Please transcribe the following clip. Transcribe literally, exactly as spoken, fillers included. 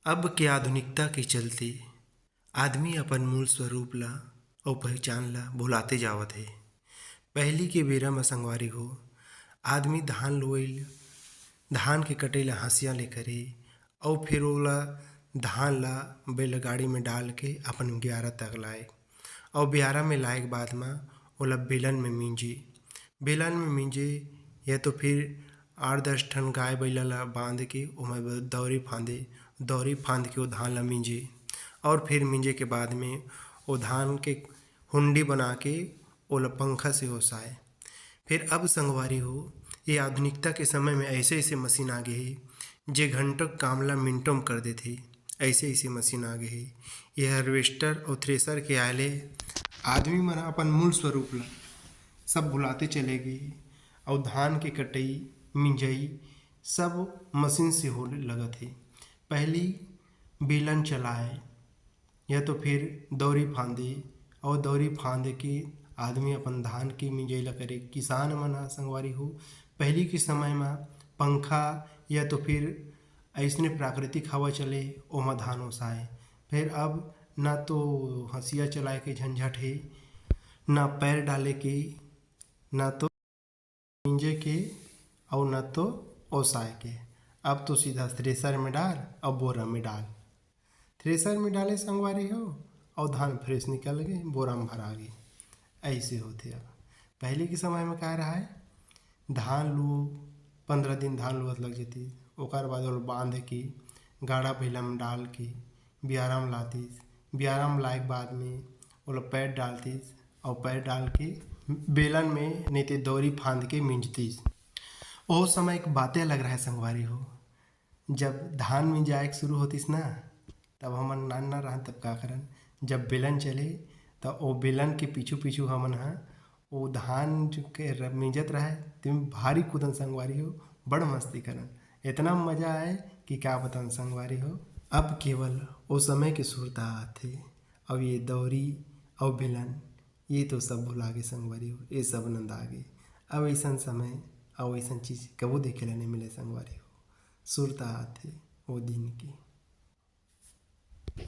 अब के आधुनिकता के चलते आदमी अपन मूल स्वरूप ला अउ पहिचान ला भुलाते जावत हे। पहिली के बेरा म संगवारी हो, आदमी धान लुवई ल, धान के कटई ला हँसिया ले करे अउ फिर ओला, धान ला बैलगाड़ी में डाल के अपन बियारा तक लाए अउ बियारा में लाए के बाद म ओला बेलन में मींजे। बेलन में मींजे या तो फिर आठ दस ठन गाय बइला ला बांध के ओमा दौरी फांदे, दौरी फांद के ओ धान ला मींजे और फिर मींजे के बाद में ओ धान के हुंडी बना के ओला पंखा से ओसाए। फिर अब संगवारी हो, ये आधुनिकता के समय में ऐसे ऐसे मशीन आ गए हे जे घंटों काम ला मिनटों में कर देथे। ऐसे ऐसे मशीन आ गए हे। ये हार्वेस्टर और थ्रेसर के आए ले आदमी मन अपन मूल स्वरूप ला सब भुलाते चले गए और धान के कटई, मिंजई सब मशीन से होने लगत हे। पहली बेलन चलाए या तो फिर दौरी फांदे और दौरी फांद के आदमी अपन धान के मिंजई ला करे। किसान मन ह संगवारी हो, पहली के समय म पंखा या तो फिर ऐसने प्राकृतिक हवा चले, ओमा धान ओसाए। फिर अब ना तो हंसिया चलाए के झंझट हे, ना पैर डाले के, ना तो मिंजे के, अउ ना तो ओसाए के। अब तो सीधा थ्रेसर में डाल अउ बोरा में डाल। थ्रेसर में डाले संगवारी हो, अउ धान फ्रेश निकल गए, बोरा में भरा गए। ऐसे होथे। अब पहले के समय में का रहा है, धान लुओ, पंद्रह दिन धान लुवत लग जाती, ओकर बाद ओला बांध के गाड़ा भैला में डाल के बियारा में लातीस। बियारा में लाए के बाद में ओला पैर डालतीस और पैर डाल के बेलन में नहीं ते दौरी फांद के मिंजतीस। ओ समय एक बातें अलग रहे संगवारी हो, जब धान मिंजाए के शुरू होतीस ना, तब हमन नान नान रहन तब का करन, जब बेलन चले त ओ बेलन के पीछू पीछू हमन ह ओ धान जो के र-, मिंजत रहे, तेमे भारी कूदन संगवारी हो, बड़ मस्ती करन। इतना मजा आए कि का बतान संगवारी हो। अब केवल ओ समय के सुरता आथे, अब ये दौरी अउ बेलन, ये तो सब भुला गे संगवारी हो, ये सब नंदा गे। अब ऐसन समय अउ ऐसन चीज कबो देखे ला नहीं मिले संगवारी हो। सुरता आथे ओ दिन की।